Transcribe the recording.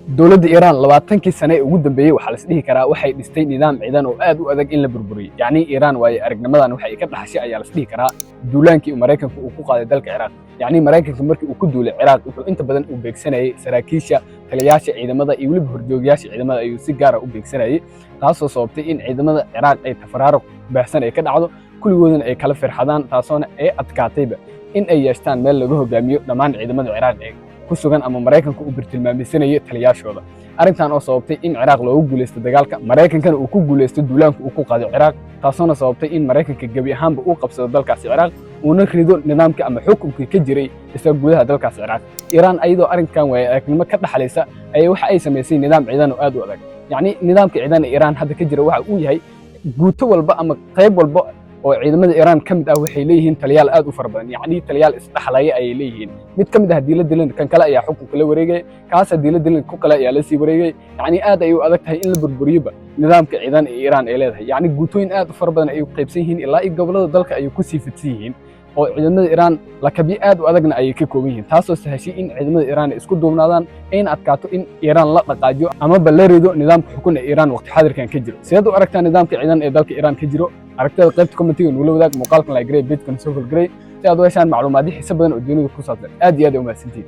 Dowladda Iiraan 20kii sane ee ugu dambeeyey waxaa la isdhihi karaa waxay dhistay nidaam ciidan oo aad u adag in la burburiyey. Yacni Iiraan waaye aragnimadan waxay ka dhaxashay ayaa la isdhihi karaa duulaankii uu Maraykanku uu ku qaaday dalka Ciraaq. Yacni Maraykanka markii uu ku duulay Ciraaq, wuxuu inta badan u beegsanayay saraakiisha, taliyayaasha ciidamada iyo weliba horjoogayaasha ciidamada ayuu si gaara u beegsanayay, taasoo sababtay in ciidamada Ciraaq ay tafaraaruq baahsan ay ka dhacdo, kulligoodana ay kala firxadaan, taasoona ay adkaatayba in ay yeeshtaan meel laga hogaamiyo dhammaan ciidamada Ciraaq ee ku sugan ama Maraykanka uu birtilmaameysanayay taliyayaashooda. Arrintan oo sababtay in Ciraaq loogu guuleysto dagaalka, Maraykankana uu ku guuleysto duulaanka uu ku qaaday Ciraaq, taasoona sababtay in Maraykanka gebi ahaanba uu qabsado dalkaasi Ciraaq, uuna rido nidaamka ama xukunkii ka jiray isla gudaha dalkaasi Ciraaq. Iiraan ayadoo arrinkan waaye aragnimo ka dhaxlaysa ayay waxa ay samaysay nidaam ciidan oo aad u adag. Yacni nidaamka ciidan ee Iiraan hadda ka jira waxa uu yahay guuto walba ama qayb walba oo ciidamada Iiraan ka mid ah waxay leeyihiin taliyaal aad u fara badan, yacni taliyaal isdhaxlaya ayay leeyihiin. Mid ka mid ah haddii la dilin, kan kale ayaa xukunka la wareegaya, kaas haddii la dilin, ku kale ayaa la sii wareegaya. Yacni aad ay u adag tahay in la burburiyoba nidaamka ciidan ee Iiraan ay leedahay. Yacni guutooyin aad u fara badan ayay u qaybsan yihiin, ilaa iyo gobollada dalka ayay ku sii fidsan yihiin, oo ciidamada Iiraan lakabyo aad u adagna ayay ka kooban yihiin, taasoo sahashay in ciidamada Iiraan ay isku duubnaadaan, ayna adkaato in Iiraan la dhaqaajiyo amaba la rido nidaamka xukun ee Iiraan waqti xaadirkan ka jiro. Sideed u aragtaa nidaamka ciidan ee dalka Iiraan ka jiro? Aragtida qaybta commentiga nugula wadaag. Muuqaalkan like garey, page-kan soo follow garey si aad u heshaan macluumaadyo xiiso badan oo dunida ku saabsan. Aad iyo aad ay u mahadsantihiin.